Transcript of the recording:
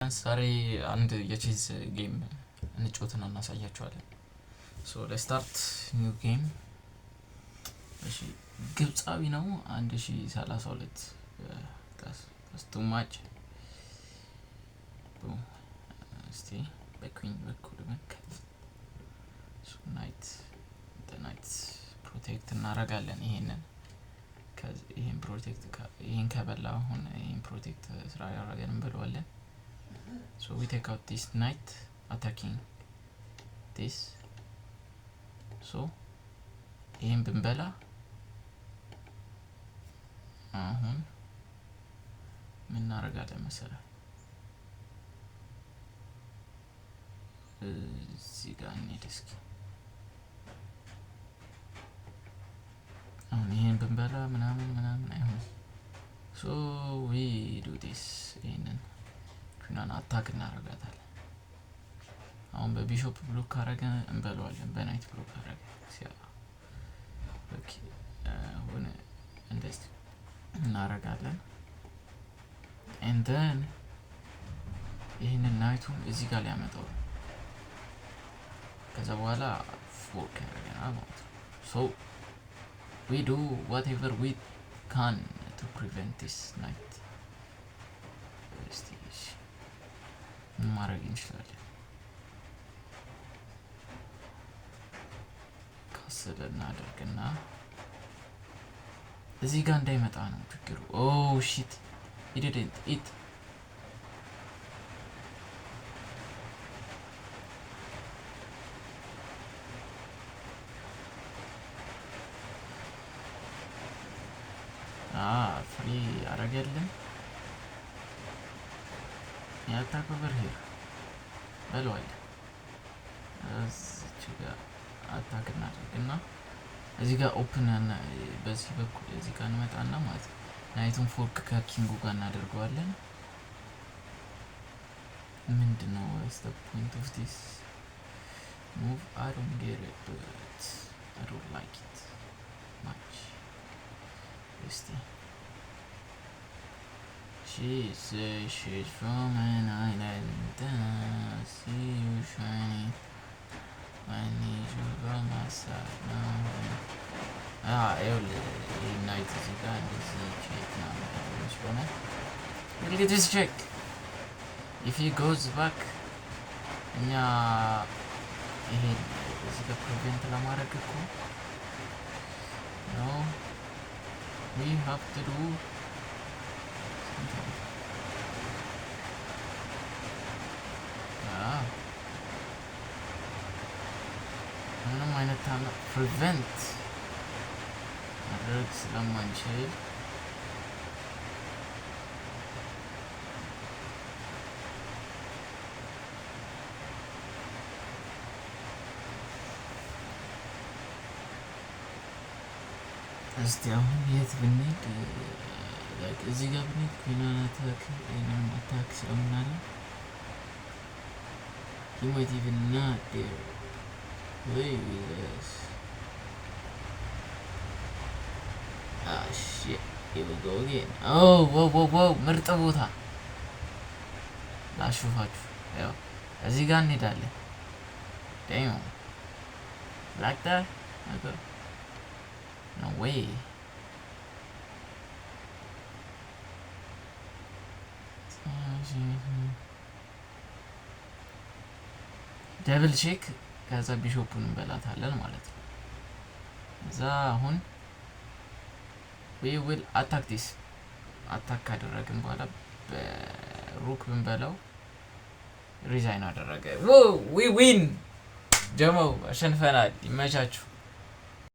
ዛሬ አንድ የ chess game እንጫወትና እናሳያቸዋለን። So let's start new game። እሺ፣ ግብፃዊ ነው። 1032፣ too much። እስቲ በ queen በኩል ብንከፍት knight knight protect እናደርጋለን። ይሄንን ይሄን protect ይሄን ከበላ አሁን ይሄን protect ስራ ያደረገን እንበለዋለን። So we take out this knight, attacking this. So ይሄን ብንበላ አሁን ምን እናደርጋለን መሰለህ? እዚህ ጋር እንሂድ እስኪ። አሁን ይሄን ብንበላ ምናምን ምናምን አይሆንም። So we do this፣ ይሄንን queen ኗን attack እናደርጋታለን። አሁን በ bishop block ካረገ እንበለዋለን። በ knight block ካረገ ሲያ okay፣ አሁን እንደዚህ እናደርጋለን። And then ይህንን knight ኡን እዚህ ጋር ሊያመጣው ነው። ከዛ በኋላ fork ያደርገናል ማለት ነው። So we do whatever we can to prevent this knight። እስቲ ምን ማድረግ እንችላለን? Castle እናደርግና እዚህ ጋር እንዳይመጣ ነው ችግሩ። Oh shit, he didn't eat. Free አረገልን። የ attack over here በለዋለን። እዚች ጋር attack እናደርግና እዚህ ጋር open በዚህ በኩል እዚህ ጋር እንመጣና ማለት ነው knight ኡን fork ከ king ኡ ጋር እናደርገዋለን። ምንድን ነው the point of this move? I don't get it, but I don't like it much። እስቲ። She says she's from an island. I see you shining. I need you by my side now. ይኸውልህ፣ ይህ knight እዚህ ጋር እንደዚህ check ምናምን ስለሆነ we'll get this check. If he goes back እኛ ይሄን እዚህ ጋር prevent ለማድረግ እኮ no, we have to do something. Ah. ምንም አይነት ታምር prevent ማድረግ ስለማንችል እስቲ አሁን የት ብንሄድ፣ like እዚህ ጋር ብንሄድ queen ኗን attack ይሄንን attack ስለምናደርግ he might even not dare play with us. Ah shit, here we go again. Oh, whoa, whoa, whoa! ምርጥ ቦታ ላሹፋችሁ። ያው እዚህ ጋር እንሄዳለን። Damn, like that? Okay. No way. Double check፣ ከዛ bishop ኡን እንበላታለን ማለት ነው። እዛ አሁን we will attack this። Attack ካደረግን በኋላ በ rook ብንበላው resign አደረገ። We win ጀመው፣ አሸንፈናል። ይመቻችሁ።